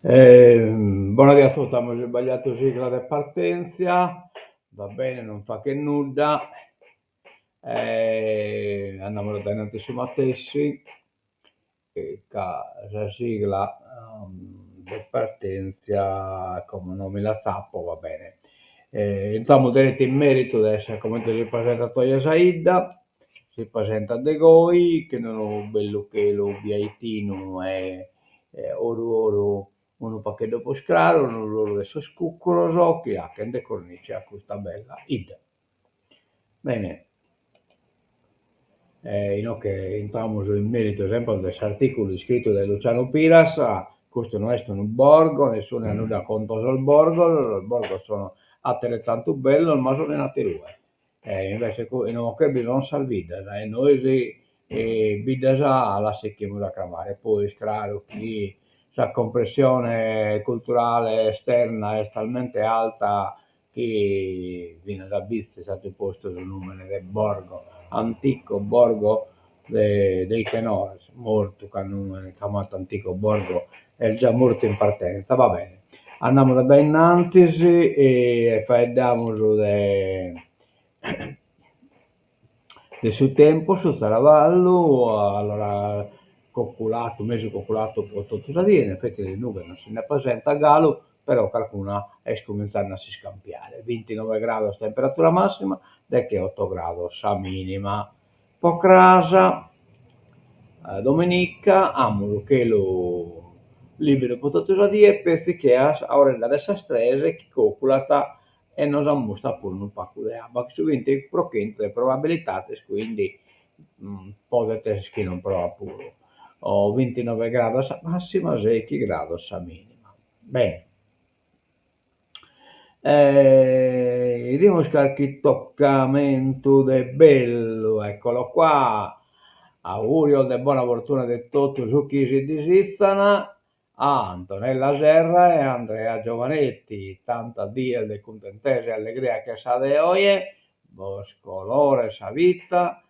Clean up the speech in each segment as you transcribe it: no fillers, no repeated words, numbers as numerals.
Bona die a totu, amus isbagliatu sigla de partèntzia, va bene non faghet nudda, andamus a dae innantis su matessi, ca sa sigla de partèntzia como non mi l'atzapo, va bene. Intramus deretu in meritu de comente si presentat oje sa 'idda, si presentat de goi, chin unu bellu chelu biaitinu e oru oru unu pagheddu prus craru, in oru de sos cucuros chi 'achen de cornice a custa bella 'idda. Bene, inoghe intramus in meritu sempre de s'articulu iscritu dae Luciano Piras, custu no est unu borgo, nessunu at nudda contra sos borgos, sos borgos sono ateretantu bellos ma sono in aterue E invece inoghe bi son sas biddas e nois biddas las sighimus a cramare. Poi est craru chi sa compressione culturale esterna est talmente alta chi finas a Bitzi s'ant postu su nùmene de Borgo, antico borgo dei tenores, mortu ca nùmene cramadu antico borgo est già mortu in partenza, va bene. Andamus a dae innantis e faeddamus de de su tempus, su traballu, allora coculatu, mesu coculatu pro totu sa die, in effetti de nughe non si nde presentat galu, però carcuna est cumintzende a s'iscampiare, bintinoe grados temperatura massima, degheoto grados sa minima. Po cras, dominica, amus chelu liberu po totu sa die, petzi chi a oredda de sas tres chi coculat e nos ammustrat puru unu pagu de abba, cun su binti pro chentu de probabilidades, quindi podet esser chi non proat puru. Bintinoe grados sa massima, seichi grados sa minima. Bene. 'Idimus carchi toccamentu de bellu, eccolo qua, augurios de bona fortuna de totu su chi si disitzan a Antonella Serra e Andrea Giovanetti, tantas dies de cuntentesa e allegria che sa de oje, bos coloret sa vita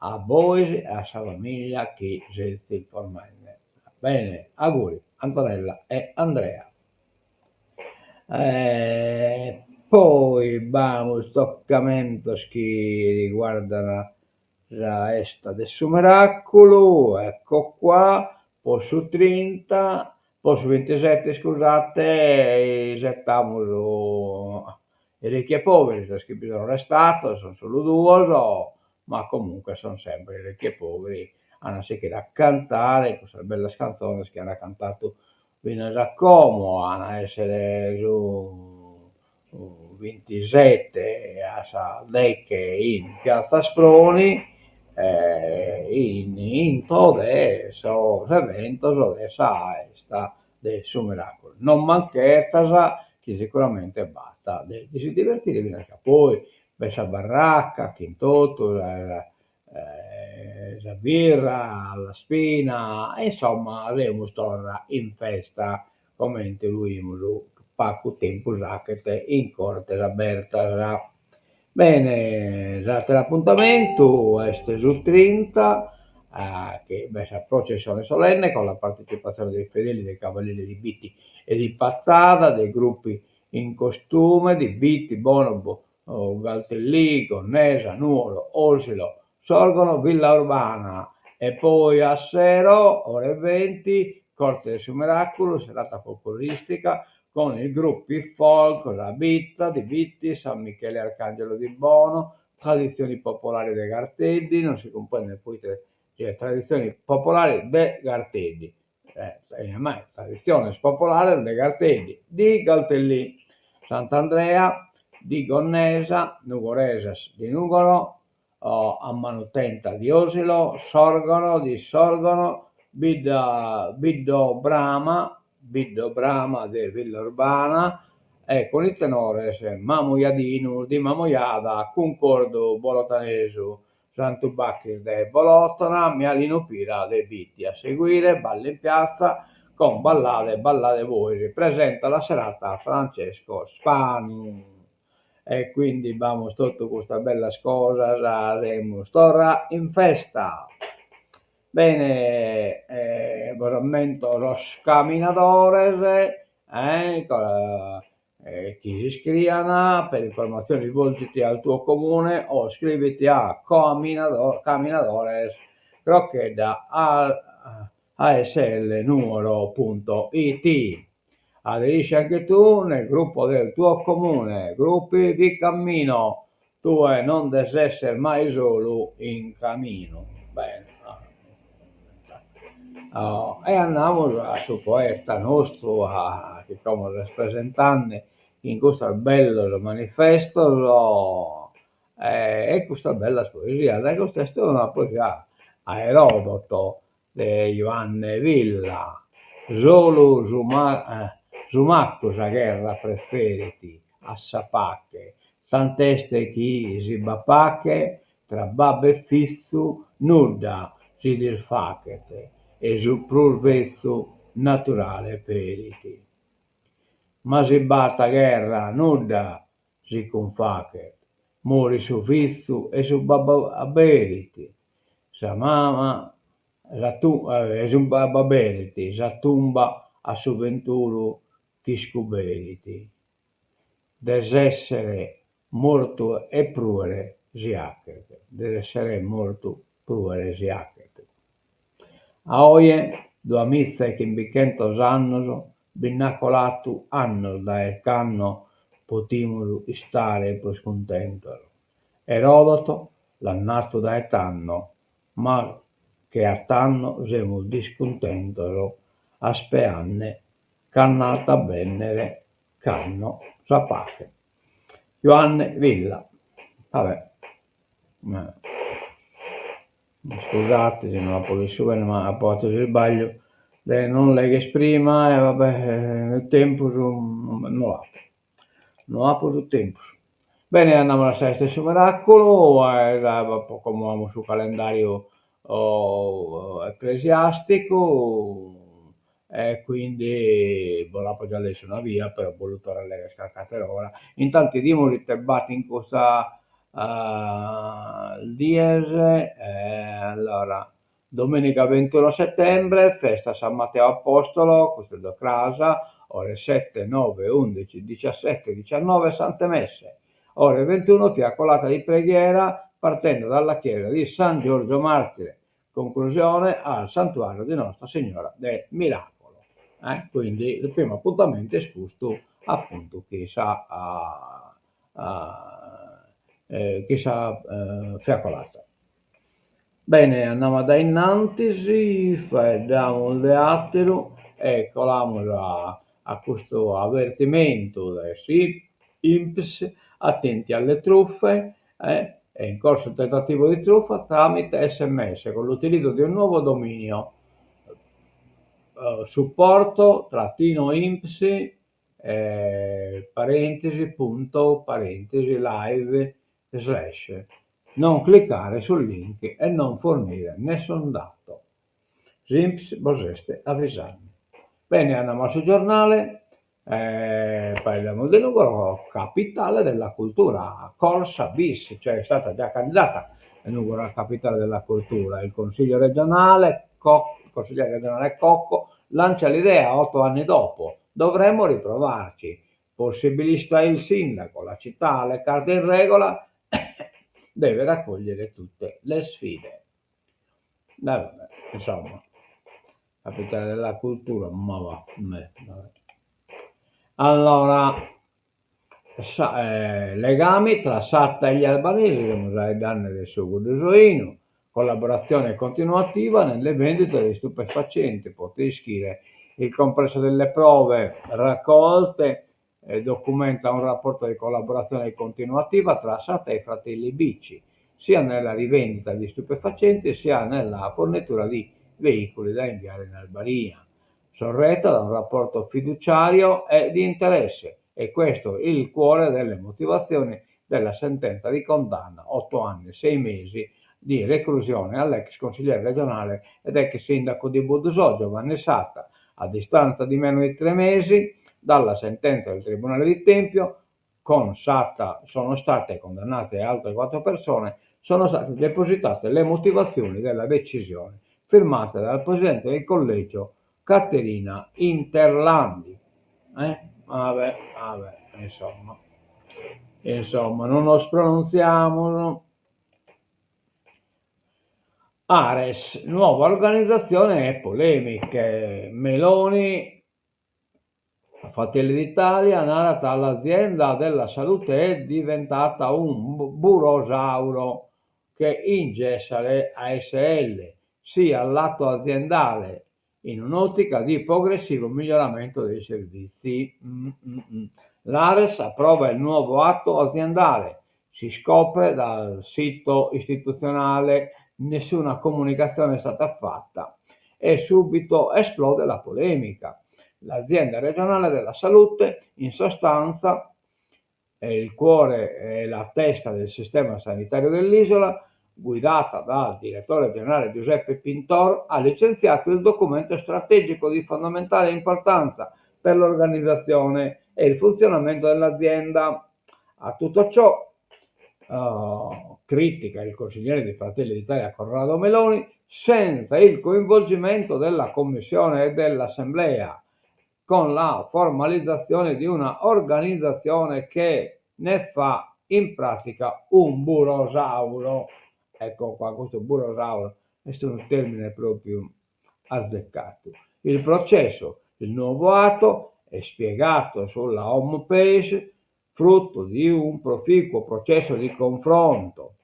A bois e a sa famiglia chi sezis formende. Bene, auguri Antonella e Andrea. E poi b'amus toccamentos chi riguardan sa 'esta de su miraculu, ecco qua, po su trinta, po su bintisette iscusate, isettamus Ricchi e poveri, sos chi bi sono restados, son solu duos, ma comunque son sempre ricchi e poveri, an a sighire a cantare cussas bellas cantzones chi an cantadu finas a como, an a essere su bintisette a sas deghe in Piazza Asproni in intro de sos eventos de sa 'esta de su miraculu. Non manchetas chi sicuramente b'at de si divertire finas ca poi b'est sa barraca chin totu sa birra alla spina e insomma semus torra in festa comente lu 'imus pagu tempus 'achet in Cortes Abertas. Bene, s'ateru apuntamentu est su trinta, chi b'est sa processione solenne con la partecipazione dei fedeli dei Cavalieri di Bitti e di Pattada, dei gruppi in costume di Bitti, Bono, Galtellì, Gonnesa, Nuoro, Osilo, Sorgono, Villaurbana e poi a sero, ore 20, Corte de su Miraculu, serata folcloristica con i gruppi folk Sa Bitta di Bitti, San Michele Arcangelo di Bono, Tradizioni Popolari de Garteddi, non si cumprendet poite siat Tradizioni Popolari de Garteddi, ma Traditziones Popolares de Garteddi, di Galtellì, Sant'Andrea di Gonnesa, Nugoresas di Nùgoro, A manu tenta di Osilo, Sorgono di Sorgono, Bidda Biddobrama, Biddobrama de Villaurbana e cun is tenores Mamujadinus di Mamujada, Cuncordu Bolotanesu, Santu Bachis de Bolotana, Mialinu Pira de Bitti. A seguire Balli in piazza con Ballade ballade bois. Presenta la serata Francesco Spanu. E quindi b'amus totu custas bellas cosas, semus torra in festa. Bene, bos ammento sos caminadores chi s'iscrian, per informazioni rivolgiti al tuo comune o scriviti a caminadores crocchedda asl nuoro punto it. Aderisci anche tu nel gruppo del tuo comune, gruppi di cammino, tue non des esser mai solu in caminu. Bene. E andamus a su poeta nostru a chi como s'est presentende in custos bellos manifestos e custas bellas poesias. E custa est una poesia a Erodoto de Juanne Villa. Solu su su maccu sa gherra preferit a sa pache, tant'est chi si b'at pache tra babbu e fizu nudda si disfachet e su prus betzu naturale perit. Ma si b'at gherra nudda si cunfachet, morit su fizu e su babbu aberit sa mama e su babbu aberit sa tumba a su venturu ch'iscuberit. Des essere mortu e pruere si achet, des essere mortu pruere si achet. A oje, duamiza e chimbichentos annos, bi nd'at colatu annos dae cando potimus istare prus cuntentos. Erodoto l'at natu dae tando, ma che a tando semus discuntentos aspeande cando at a bènnere cando sa pache. Juanne Villa. Vabbè. Iscusate si no apo lessu bene, ma apo fatu s'isbagliu de non legher prima e vabbè, tempus no l'apo, no apo su tempus. Bene, andamus a sa 'esta 'e su miraculu e po como amus su calendariu ecclesiasticu e quindi bos l'apo già lessu una bia, però bos lu torro a legher carchi atera 'orta. Intantu 'idimus ite b'at in custa dies, allora, domenica ventuno settembre, festa San Matteo Apostolo, custu est de cras, ore sette, nove, undici, diciassette, diciannove, Sante Messe, ore ventuno fiaccolata di preghiera partendo dalla chiesa di San Giorgio Martire, conclusione al santuario di Nostra Signora del Miracolo. Eh? Quindi il primo appuntamento est custu appuntu chi sa chi sa fiaccolata. Bene, andamus a dae innantis, faeddamus de àteru e colamus a a custu avertimentu de s'INPS, attenti alle truffe, eh, è in corso un tentativo di truffa tramite sms con l'utilizzo di un nuovo dominio supporto trattino INPS eh, parentesi punto parentesi live slash non cliccare sul link e non fornire nessun dato. S'INPS bos est avisande. Bene, andamus a su giornale, faeddamus de Nùgoro, capitale della cultura, corsa bis, cioè è stata già candidata Nùgoro a capitale della cultura, il Consiglio regionale, consigliere regionale Cocco lancia l'idea 8 anni dopo, dovremmo riprovarci, possibilista il sindaco, la città ha le carte in regola, deve raccogliere tutte le sfide. Vabbè, insomma, capitale della cultura, ma va, vabbè. Allora, sa, eh, legami tra Satta e gli albanesi, semus faeddende de su Guddusoinu, collaboratzione continuativa nelle vendite di stupefacenti, pro ischire il complesso delle prove raccolte documenta un rapporto di collaboratzione continuativa tra Satta e i fratelli Bici, sia nella rivendita di stupefacenti sia nella fornitura di veicoli da inviare in Albania, sorretta da un rapporto fiduciario e di interesse. È questo il cuore delle motivazioni della sentenza di condanna, 8 anni e 6 mesi di reclusione all'ex consigliere regionale ed ex sindaco di Buddusò, Giovanni Satta, a distanza di meno di 3 mesi dalla sentenza del Tribunale di Tempio. Con Satta sono state condannate altre 4 persone, sono state depositate le motivazioni della decisione. firmate dal presidente del collegio Caterina Interlandi. Eh? Vabbè, vabbè, insomma. Insomma, non nos pronuntziamus. Ares, nuova organizzazione e polemiche. Meloni, Fratelli d'Italia, narat l'azienda della salute è diventata un burosauro che ingessa le ASL, sì all'atto aziendale, in un'ottica di progressivo miglioramento dei servizi. L'Ares approva il nuovo atto aziendale, si scopre dal sito istituzionale, nessuna comunicazione è stata fatta e subito esplode la polemica. L'azienda regionale della salute, in sostanza, è il cuore e la testa del sistema sanitario dell'isola, guidata dal direttore generale Giuseppe Pintor, ha licenziato il documento strategico di fondamentale importanza per l'organizzazione e il funzionamento dell'azienda. A tutto ciò, uh, critica il consigliere di Fratelli d'Italia Corrado Meloni, senza il coinvolgimento della Commissione e dell'Assemblea, con la formalizzazione di una organizzazione che ne fa in pratica un burosauro. Ecco qua, questo burosauro est unu termine propriu azzeccato. Il processo, il nuovo atto, è spiegato sulla home page, frutto di un proficuo processo di confronto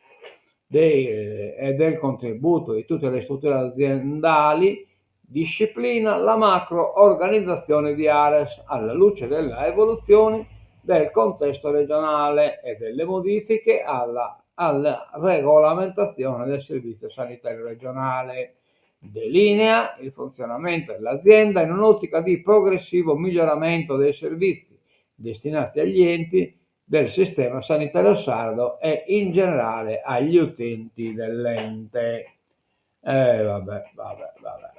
dei, e del contributo di tutte le strutture aziendali, disciplina la macro organizzazione di Ares alla luce della evoluzione del contesto regionale e delle modifiche alla, alla regolamentazione del servizio sanitario regionale. Delinea il funzionamento dell'azienda in un'ottica di progressivo miglioramento dei servizi destinati agli enti del sistema sanitario sardo e in generale agli utenti dell'ente. Eh, vabbè, vabbè, vabbè, vabbè.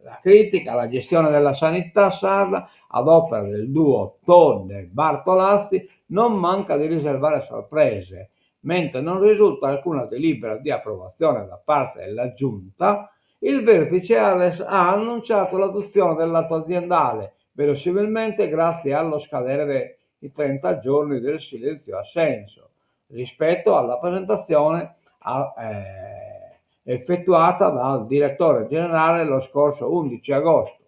La critica alla gestione della sanità sarda ad opera del duo Todde Bartolazzi non manca di riservare sorprese, mentre non risulta alcuna delibera di approvazione da parte della Giunta, il vertice Ares ha annunciato l'adozione dell'atto aziendale, verosimilmente grazie allo scadere dei 30 giorni del silenzio assenso, rispetto alla presentazione a, eh, effettuata dal direttore generale lo scorso 11 agosto.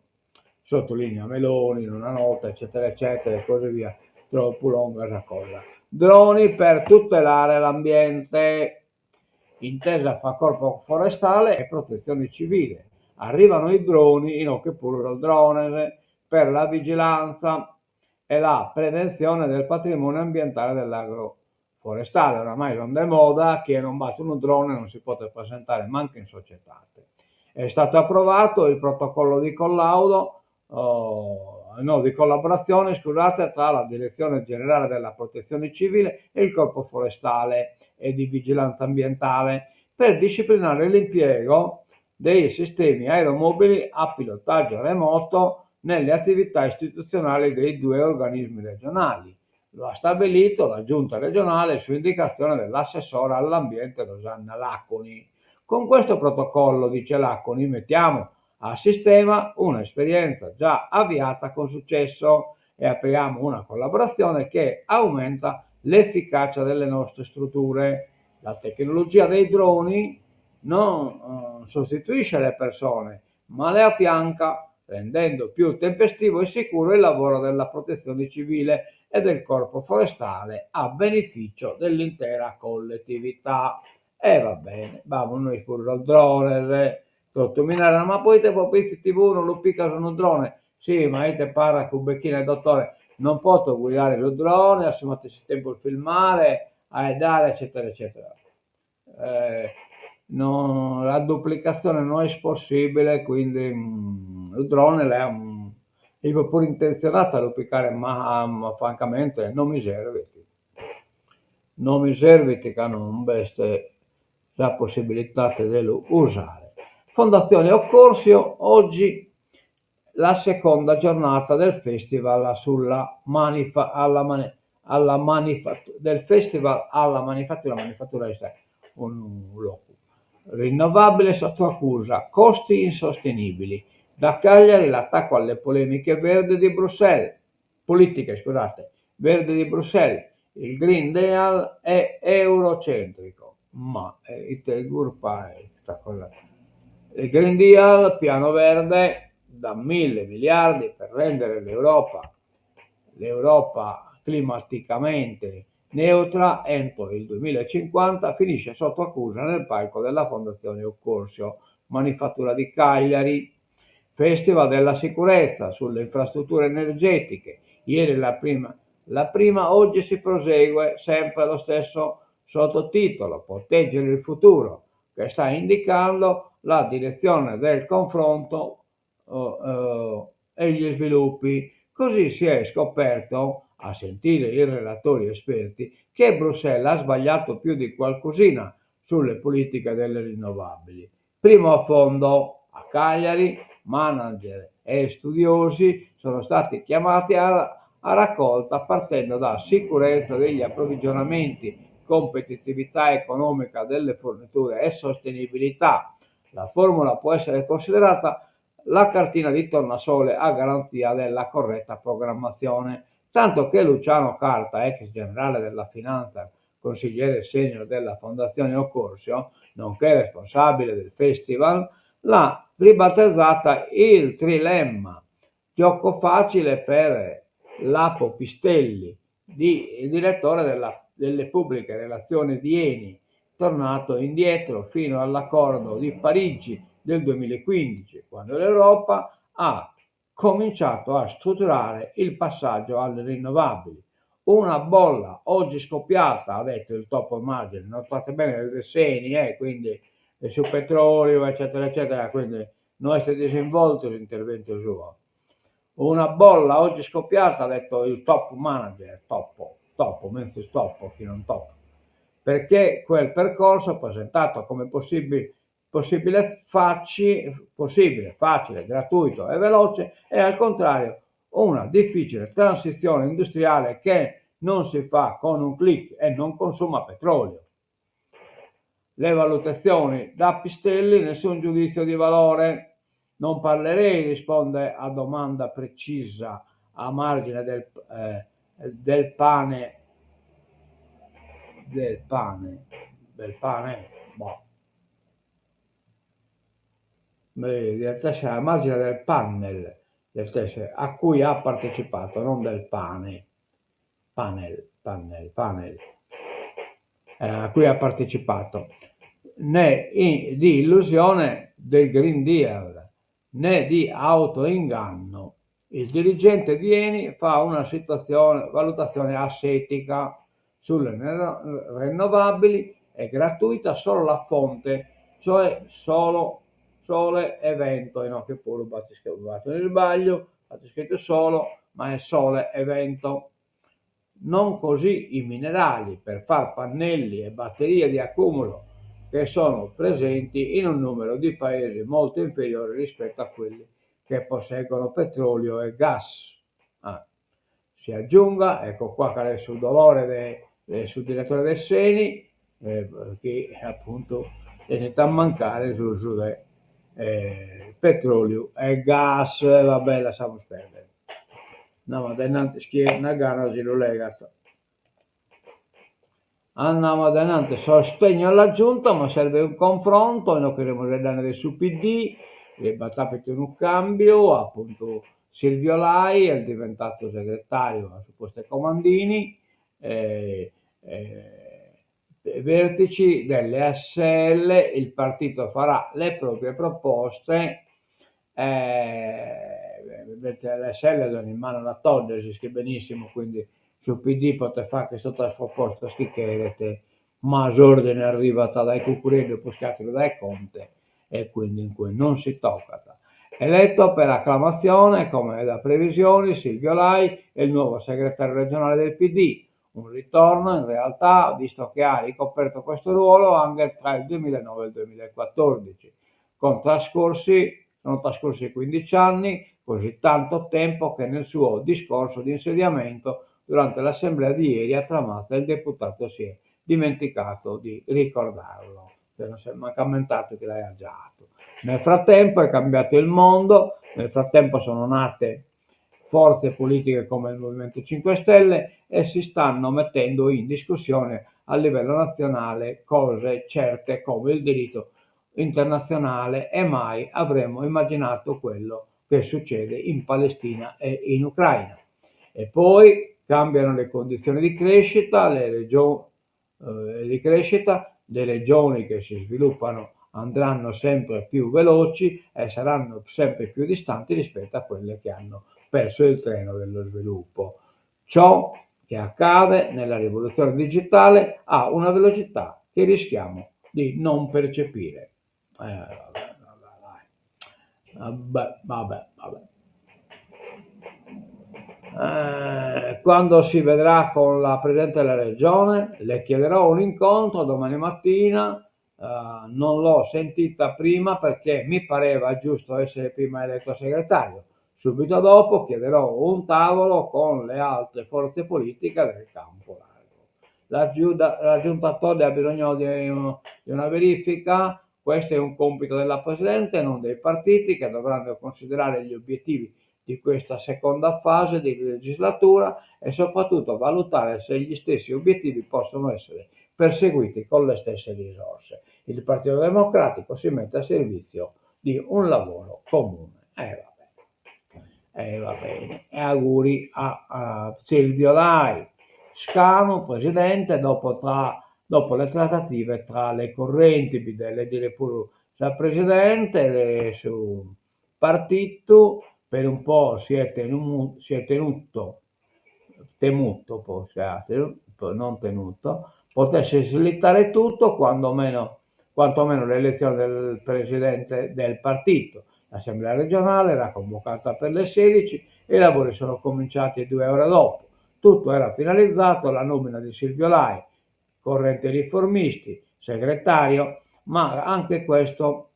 Sottolinea Meloni in una nota, eccetera, eccetera, e così via. Troppo longa sa cosa. Droni per tutelare l'ambiente. Intesa fra Corpo Forestale e Protezione Civile. Arrivano i droni, inoghe puru sos drones, per la vigilanza e la prevenzione del patrimonio ambientale dell'agro forestale. Oramai sono de moda, chie non b'at unu drone non si potet presentare mancu in societate. Est istadu aprovadu il protocollo di collaudo, no, di collaboratzione, scusate, tra la Direzione Generale della Protezione Civile e il Corpo Forestale e di Vigilanza Ambientale per disciplinare l'impiego dei sistemi aeromobili a pilotaggio remoto nelle attività istituzionali dei due organismi regionali. Lo ha stabilito la Giunta regionale su indicazione dell'assessora all'ambiente Rosanna Laconi. Con questo protocollo, dice Laconi, mettiamo a sistema un'esperienza già avviata con successo e apriamo una collaborazione che aumenta l'efficacia delle nostre strutture. La tecnologia dei droni non eh, sostituisce le persone, ma le affianca, rendendo più tempestivo e sicuro il lavoro della protezione civile e del corpo forestale a beneficio dell'intera collettività. E va bene, b'amus nois puru sos drones, totu mi naran, ma poite po Pitzi TV non lu picas unu drone? Si, ma ite parracu becchina 'e dottore, non poto guidare su drone, a su matessi tempus filmare, 'aeddare eccetera eccetera. No la duplicazione no est possibile, quindi su drone fio puru intenzionadu a lu picare ma francamente non mi servit, non mi servit ca non b'est sa possibilidade de lu usare. Fondazione Occorsio, oggi la seconda giornata del festival sulla manifa alla mani alla manifa del festival alla manifattura, manifattura est unu logu. Rinnovabile sotto accusa, costi insostenibili. Da Cagliari l'attacco alle polemiche verdi di Bruxelles, politiche, scusate, verdi di Bruxelles, il Green Deal è eurocentrico. Ma ite curpa est custa cosa? Il Green Deal, piano verde da 1.000 miliardi per rendere l'Europa l'Europa climaticamente neutra entro il 2050 finisce sotto accusa nel palco della Fondazione Occorsio, Manifattura di Cagliari. Festival della sicurezza sulle infrastrutture energetiche. Ieri la prima, oggi si prosegue sempre lo stesso sottotitolo, Proteggere il futuro, che sta indicando la direzione del confronto e gli sviluppi. Così si è scoperto, a sentire i relatori esperti, che Bruxelles ha sbagliato più di qualcosina sulle politiche delle rinnovabili. Primo affondo a Cagliari, manager e studiosi sono stati chiamati a raccolta partendo da sicurezza degli approvvigionamenti, competitività economica delle forniture e sostenibilità. La formula può essere considerata la cartina di tornasole a garanzia della corretta programmazione, tanto che Luciano Carta, ex generale della finanza, consigliere senior della Fondazione Occorsio, nonché responsabile del festival, l'ha ribattezzata il trilemma, gioco facile per Lapo Pistelli, il direttore delle pubbliche relazioni di Eni, tornato indietro fino all'accordo di Parigi del 2015, quando l'Europa ha cominciato a strutturare il passaggio alle rinnovabili. Una bolla oggi scoppiata, ha detto il top manager, notate bene le Eni, quindi su petrolio, eccetera, eccetera, quindi non è disinvolto l'intervento suo. Una bolla oggi scoppiata, ha detto il top manager, topo, topo, mezzo topo, chi non topo, perché quel percorso presentato come possibile, possibile, facile, gratuito e veloce è al contrario una difficile transizione industriale che non si fa con un click e non consuma petrolio. Le valutazioni da Pistelli, nessun giudizio di valore. Non parlerei, risponde a domanda precisa a margine del pane, del pane, del pane, boh. Beh, deve essere a margine del panel, deve essere, a cui ha partecipato, non del pane, panel, panel, panel, a cui ha partecipato, né di illusione del Green Deal, né di autoinganno. Il dirigente di Eni fa una valutazione asettica sulle rinnovabili, è gratuita solo la fonte, cioè solo sole e vento, e no, che pure ho fatto un sbaglio, ho scritto solo, ma è sole e vento. Non così i minerali per far pannelli e batterie di accumulo, che sono presenti in un numero di paesi molto inferiore rispetto a quelli che posseggono petrolio e gas. Ah. Si aggiunga, ecco qua che adesso il dolore sul direttore del Seni, che appunto è a mancare su de petrolio e gas, vabbè, lasciamo perdere. No, ma denanti chi una gara si lo lega. Andiamo avanti, sostegno alla giunta, ma serve un confronto, non queremos andare del su PD, e battapete un cambio, appunto Silvio Lai è diventato segretario a posto Comandini, vertici delle SL, il partito farà le proprie proposte, mentre l'S L sono in mano alla Todde, si scrive benissimo, quindi su PD potete fare questa proposta, si chiedete, ma l'ordine arriva dai Cucurello, poi scattano dai Conte, e quindi in cui non si tocca. Eletto per acclamazione, come da previsioni, Silvio Lai è il nuovo segretario regionale del PD. Un ritorno in realtà, visto che ha ricoperto questo ruolo anche tra il 2009 e il 2014. Sono trascorsi 15 anni, così tanto tempo che nel suo discorso di insediamento durante l'assemblea di ieri a Tramatza il deputato si è dimenticato di ricordarlo. Non s'est mancu ammentatu chi l'aiat giatu. Nel frattempo è cambiato il mondo, nel frattempo sono nate forze politiche come il Movimento 5 Stelle e si stanno mettendo in discussione a livello nazionale cose certe come il diritto internazionale e mai avremmo immaginato quello che succede in Palestina e in Ucraina. E poi cambiano le condizioni di crescita, le regioni eh, di crescita, le regioni che si sviluppano andranno sempre più veloci e saranno sempre più distanti rispetto a quelle che hanno perso il treno dello sviluppo. Ciò che accade nella rivoluzione digitale ha una velocità che rischiamo di non percepire. Eh, vabbè, vabbè, vabbè. Eh, quando si vedrà con la Presidente della Regione, le chiederò un incontro domani mattina. Eh, non l'ho sentita prima perché mi pareva giusto essere prima eletto segretario. Subito dopo chiederò un tavolo con le altre forze politiche del campo largo. La, giunta, la giunta Todde ha bisogno di, di una verifica, questo è un compito della Presidente, non dei partiti che dovranno considerare gli obiettivi di questa seconda fase di legislatura e soprattutto valutare se gli stessi obiettivi possono essere perseguiti con le stesse risorse. Il Partito Democratico si mette a servizio di un lavoro comune. Eh, vabbè. Eh, va bene. E auguri a, a Silvio Lai. Scanu, presidente, dopo, tra, dopo le trattative tra le correnti, bisogna dire puru sa presidente de su partitu, per un po' si è, tenu, si è tenuto, temuto, forse, non tenuto, potesse slittare tutto quando meno, quantomeno l'elezione del presidente del partito. L'assemblea regionale era convocata per le 16 e i lavori sono cominciati due ore dopo. Tutto era finalizzato alla nomina di Silvio Lai, corrente riformisti, segretario, ma anche questo,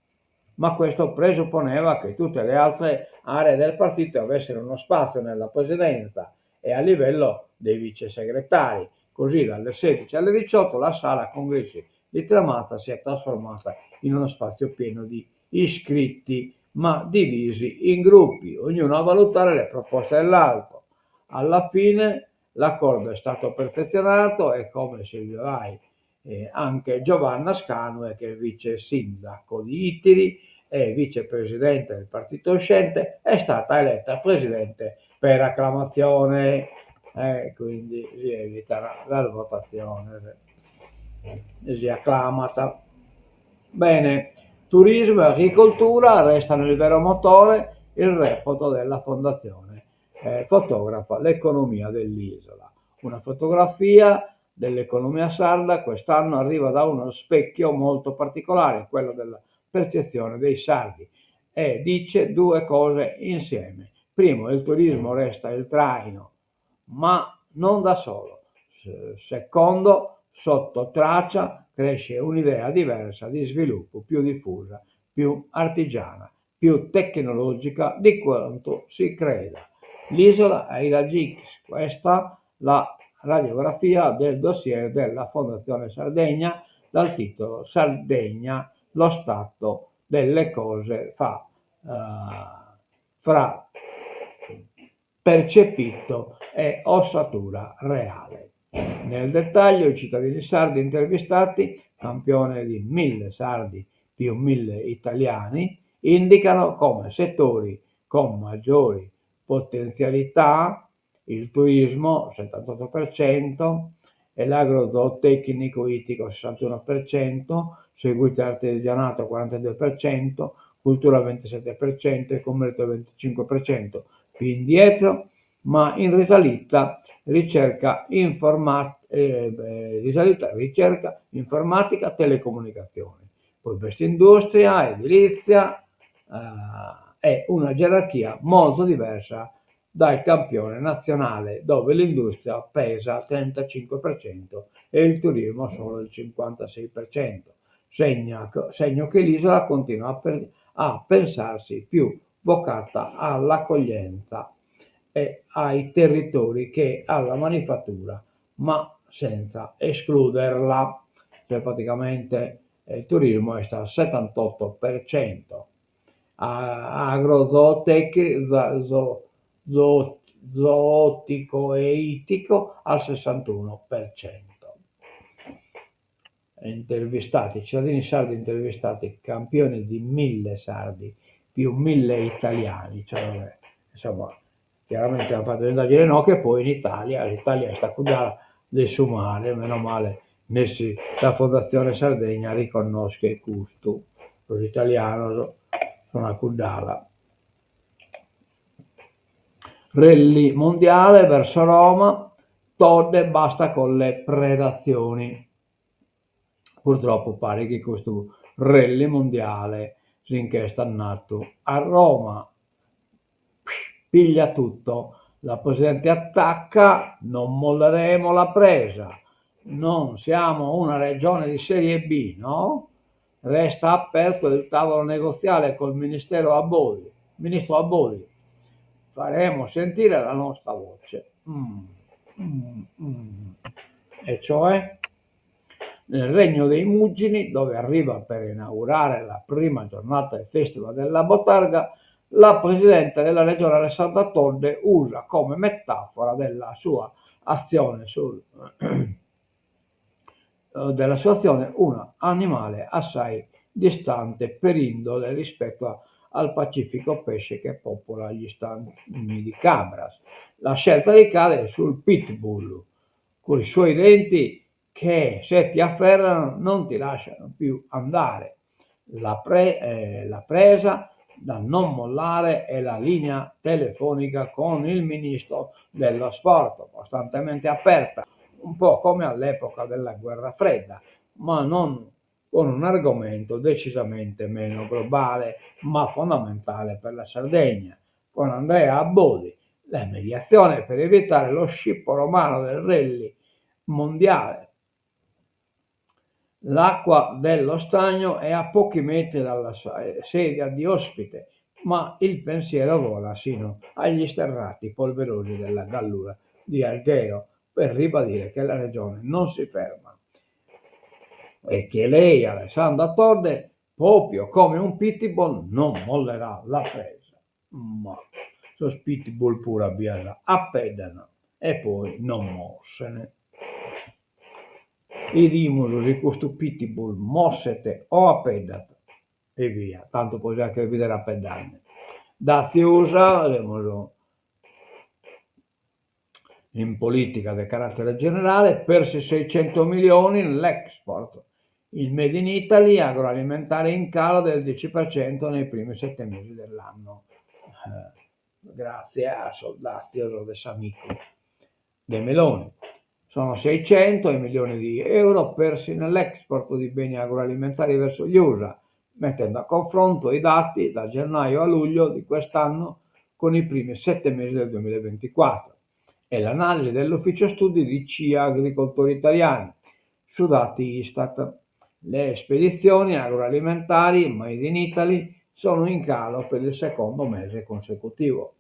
ma questo presupponeva che tutte le altre aree del partito avessero uno spazio nella presidenza e a livello dei vice segretari. Così dalle 16 alle 18 la sala congressi di Tramatza si è trasformata in uno spazio pieno di iscritti, ma divisi in gruppi, ognuno a valutare le proposte dell'altro. Alla fine l'accordo è stato perfezionato e come Silvio Lai eh, anche Giovanna Scanu, che è vice sindaco di Ittiri e vicepresidente del partito uscente, è stata eletta presidente per acclamazione, eh, quindi si evita la votazione, si acclamata. Bene, turismo e agricoltura restano il vero motore, il report della fondazione eh, fotografa l'economia dell'isola. Una fotografia dell'economia sarda quest'anno arriva da uno specchio molto particolare, quello della percezione dei sardi, e dice due cose insieme. Primo, il turismo resta il traino, ma non da solo. Secondo, sotto traccia cresce un'idea diversa di sviluppo, più diffusa, più artigiana, più tecnologica di quanto si creda. L'isola ai raggi X, questa la radiografia del dossier della Fondazione Sardegna dal titolo Sardegna, lo stato delle cose fa, eh, fra percepito e ossatura reale. Nel dettaglio i cittadini sardi intervistati, campione di 1000 sardi più 1000 italiani, indicano come settori con maggiori potenzialità il turismo 78% e l'agrozootecnico ittico 61%, seguito artigianato 42%, cultura 27% e commercio 25%. Più indietro, ma in risalita ricerca, informat- eh, risalita, ricerca informatica, telecomunicazioni. Poi questa industria, edilizia, eh, è una gerarchia molto diversa dal campione nazionale, dove l'industria pesa 35% e il turismo solo il 56%. Segna, segno che l'isola continua a, per, a pensarsi più vocata all'accoglienza e ai territori che alla manifattura, ma senza escluderla. Cioè praticamente. E il turismo est al 78 per cento. Agro zootico e ittico al 61 per cento. Intervistati, cittadini sardi intervistati, campione di 1000 sardi più 1000 italiani, cioè insomma chiaramente ant fatu un'indagine no che poi in Italia, s'Italia est a cudd'ala de su mare, meno male, nessi sa Fondazione Sardegna riconnoschet custu, sos italianos sun a cudd'ala. Rally mondiale verso Roma, Todde basta con le predazioni. Purtroppo paret chi custu rally mondiale si nch'est andadu a Roma. Piglia tutto, la Presidente attacca, non molleremo la presa, non siamo una regione di serie B, no? Resta aperto il tavolo negoziale col Ministero Abodi, ministro Abodi. Faremo sentire la nostra voce. Mm, mm, mm. E cioè? Nel regno dei Muggini, dove arriva per inaugurare la prima giornata del Festival della Bottarga, la presidente della regione Alessandra Todde usa come metafora della sua azione sul della sua azione un animale assai distante per indole rispetto al pacifico pesce che popola gli stagni di Cabras. La scelta ricade sul pitbull, con i suoi denti che se ti afferrano non ti lasciano più andare. La, pre, eh, la presa da non mollare è la linea telefonica con il ministro dello sport, costantemente aperta, un po' come all'epoca della guerra fredda, ma non con un argomento decisamente meno globale, ma fondamentale per la Sardegna, con Andrea Abodi, la mediazione per evitare lo scippo romano del rally mondiale. L'acqua dello stagno è a pochi metri dalla sedia di ospite, ma il pensiero vola sino agli sterrati polverosi della Gallura di Alghero per ribadire che la regione non si ferma e che lei, Alessandra Todde, proprio come un pitbull, non mollerà la presa. Ma sos pitbull puru a bias appeddant e poi non mossent. 'Idimus si custu pitbull mosset o apeddat. E via, tantu pro si 'acher bider apeddande. Dazi USA, semus in politica de carattere generale, persi 600 milioni nell'export. Il Made in Italy agroalimentare in calo del 10% nei primi sette mesi dell'anno. Eh, grazie a sos dazios de s'amicu de Meloni. Sono 600 i milioni di euro persi nell'export di beni agroalimentari verso gli USA, mettendo a confronto i dati da gennaio a luglio di quest'anno con i primi sette mesi del 2024. È l'analisi dell'ufficio studi di CIA Agricoltori Italiani su dati Istat. Le spedizioni agroalimentari Made in Italy sono in calo per il secondo mese consecutivo.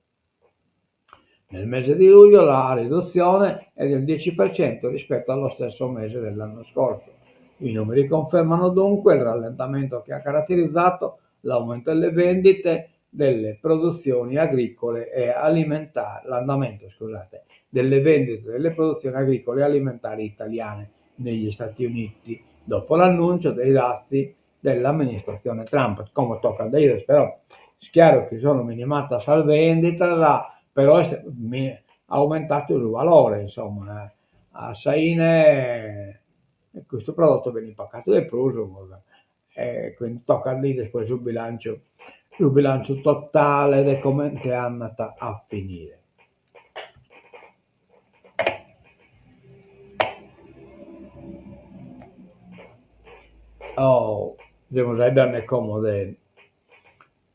Nel mese di luglio la riduzione è del 10% rispetto allo stesso mese dell'anno scorso. I numeri confermano dunque il rallentamento che ha caratterizzato l'aumento delle vendite delle produzioni agricole e alimentari, l'andamento, scusate, delle vendite delle produzioni agricole e alimentari italiane negli Stati Uniti, dopo l'annuncio dei dazi dell'amministrazione Trump. Como tocat de 'ider, però est chiaru chi sono minimadas sas venditas, però est aumentadu su valore, insomma, a sa 'ine custu prodottu benit pagadu de prus e quindi tocat de 'ider poi su bilanciu, su bilanciu totale de comente andat a finire. Oh, semus faeddende como de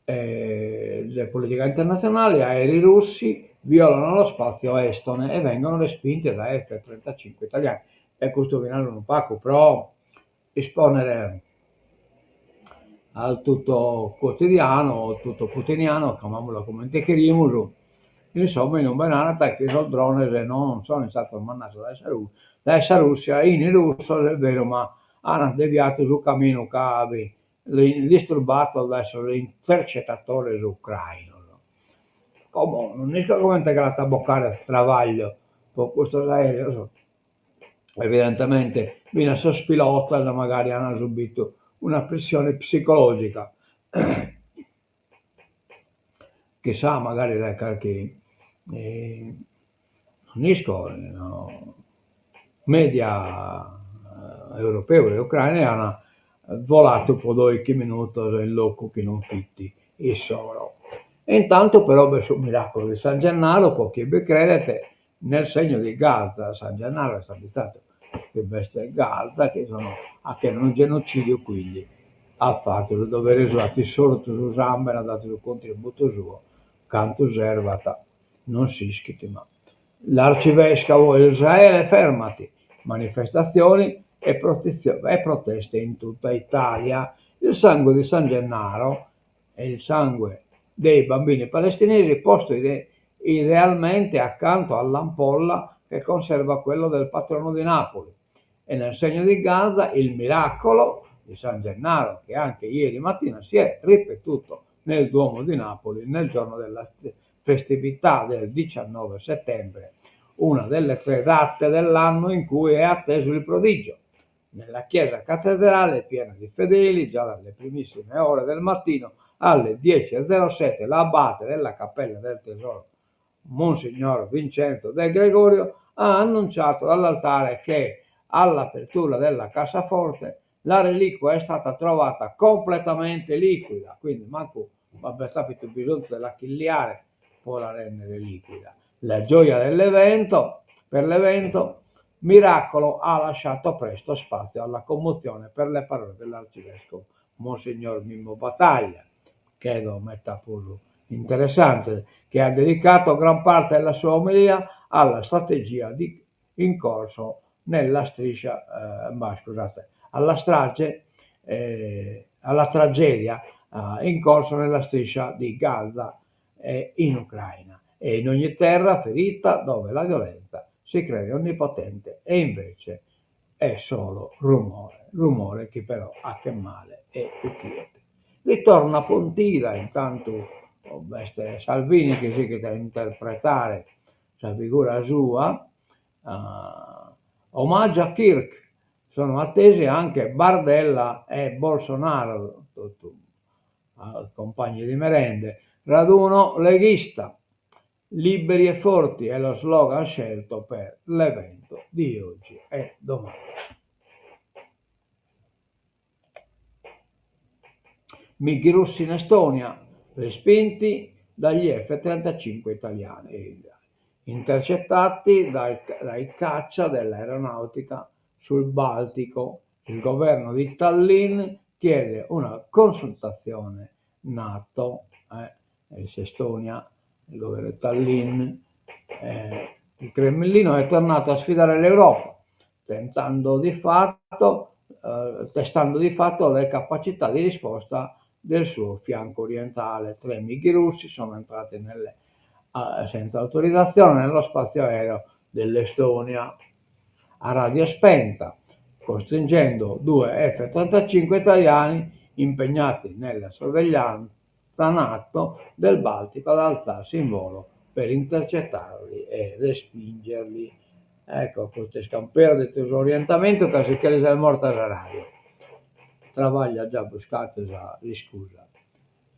de politica internazionale, aerei russi violano lo spazio estone e vengono respinti da F-35 italiani. E custu finas unu pagu pro rispondere al tutto quotidiano o tutto putiniano, chiamamulu comente cherimus, insomma inube narant chi sos drones non sono istados mandados dae sa dae sa Russia, 'ini russos est beru ma. An deviadu su caminu ca fin disturbados dae sos intercetatores ucrainos. Como non isco comente che l'ant a bocare Travaglio po custos aereos, evidentemente finas sos pilotas magari an subitu una pressione psicologica, chissà magari dae carchi non isco media europeu e ucrainu e an voladu po doighi minutos in locu chi non fit issoro. E intantu però b'est su miraculu de San Gennaro po chie bi credet nel segno di Gaza, San Gennaro est abistadu chi b'est Gaza chi sono achende unu genocidiu quindi at fatu su dovere suo, at issortu su sambene, at dadu su contributu suo, cantu servat non s'ischit ma. L'arcivescovo Israele fermati, manifestazioni e e proteste in tutta Italia. Il sangue di San Gennaro è il sangue dei bambini palestinesi posto idealmente accanto all'ampolla che conserva quello del patrono di Napoli. E nel segno di Gaza il miracolo di San Gennaro, che anche ieri mattina si è ripetuto nel Duomo di Napoli nel giorno della festività del 19 settembre, una delle tre date dell'anno in cui è atteso il prodigio. Nella chiesa cattedrale, piena di fedeli, già dalle primissime ore del mattino, alle 10.07, l'abate della Cappella del Tesoro, Monsignor Vincenzo De Gregorio, ha annunciato dall'altare che all'apertura della cassaforte la reliquia è stata trovata completamente liquida, quindi mancu b'at apitu bisonzu de la chilliare po la rèndere liquida. La gioia dell'evento, per l'evento, miracolo ha lasciato presto spazio alla commozione per le parole dell'arcivescovo Monsignor Mimmo Battaglia, credo meta puru interessante, che ha dedicato gran parte della sua omelia alla strategia di in corso nella striscia, bah scusate, alla strage, alla tragedia in corso nella striscia di Gaza e in Ucraina e in ogni terra ferita dove la violenza si crede onnipotente e invece è solo rumore, rumore chi però achet male e uchiet. Ritorna Pontida, intantu b'est Salvini chi sighit a interpretare sa figura sua, omaggio a Kirk, sono attesi anche Bardella e Bolsonaro, totu compagni di merende, raduno leghista, liberi e forti è lo slogan scelto per l'evento di oggi e domani. MiG russi in Estonia, respinti dagli F-35 italiani, intercettati dai, dai caccia dell'aeronautica sul Baltico. Il governo di Tallinn chiede una consultazione NATO, eh, s'Estonia, il governo di Tallinn. Eh, il Cremlino è tornato a sfidare l'Europa, tentando di fatto, eh, testando di fatto le capacità di risposta del suo fianco orientale. Tre MiG russi sono entrati nelle, eh, senza autorizzazione nello spazio aereo dell'Estonia a radio spenta, costringendo due F-35 italiani impegnati nella sorveglianza NATO del Baltico ad alzarsi in volo per intercettarli e respingerli. Ecco, custu est pèrdidu s'orientamentu ca si che lis est morta sa radio. Travaglio at già buscadu sa iscusa.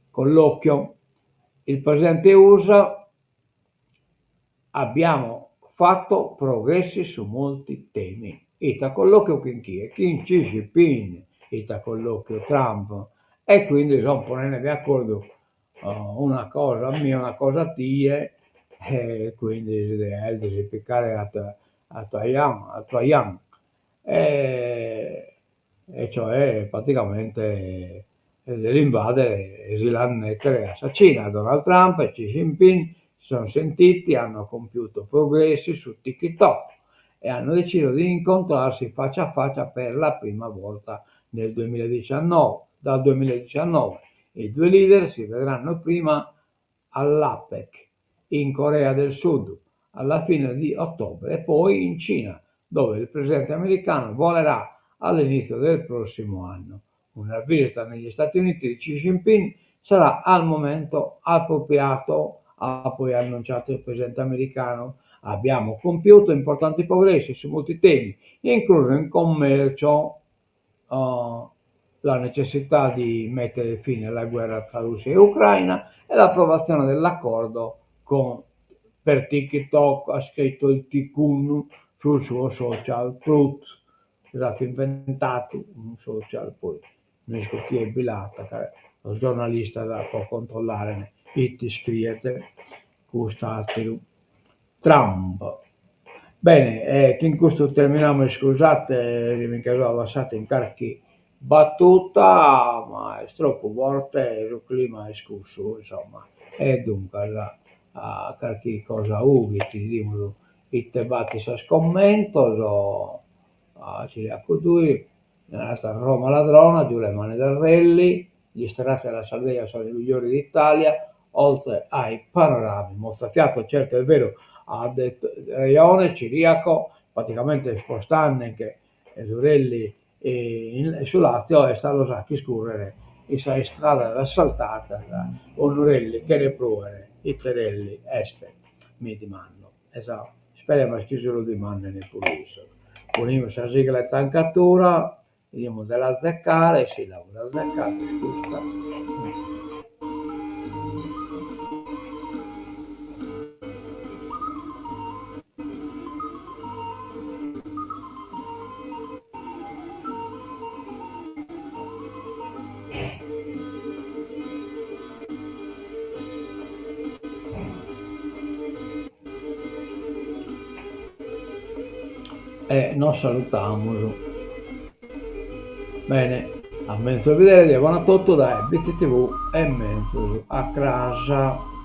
Colloquio. Il presidente USA abbiamo fatto progressi su molti temi. Ita colloquio chin chie? Chin Xi Jinping, ita colloquio Trump. E quindi son ponende de acordu una cosa a mie una cosa a tie e quindi s'idea est de si picare a a Taiwan a Taiwan e e cioè praticamente de l'invadere e si l'annettere a sa Cina. Donald Trump e Xi Jinping si sono sentiti, hanno compiuto progressi su TikTok e hanno deciso di incontrarsi faccia a faccia per la prima volta nel 2019, dal 2019. I due leader si vedranno prima all'APEC in Corea del Sud alla fine di ottobre e poi in Cina, dove il presidente americano volerà All'inizio del prossimo anno. Una visita negli Stati Uniti di Xi Jinping sarà al momento appropriato, ha poi annunciato il presidente americano. Abbiamo compiuto importanti progressi su molti temi, incluso in commercio, la necessità di mettere fine alla guerra tra Russia e Ucraina e l'approvazione dell'accordo con, per TikTok, ha scritto il Tycoon sul suo social Truth. L'at inventadu unu social poi no isco chie bi l'at ca sos giornalistas po controllare ite iscriet cust'ateru Trump. Bene e chin custu terminamus iscusate si mi nche so abbassadu in carchi battuta ma est tropu forte su clima est cussu insomma e duncas carchi cosa 'ughit bidimus ite b'at in sos commentos Ciriacu narat Roma ladrona, giù le mani dal rally, gli sterrati della Sardegna sono i migliori d'Italia, oltre ai panorami mozzafiato, certo è vero, at rejone Ciriaco, praticamente spostande su rally in su Lazio est a los fagher iscurrere in sas istradas asfaltadas unu rally chene pruere, ite rally est mi dimando E sa isperemus chi si lu dimanden puru issos. Ponimus sa sigla 'e tancatura, bidimus de l'azeccare, si l'amus azeccada est custa. E nos salutamus. Bene, a menzus bidere, die bona a totu dae BCTV e menzus a cras.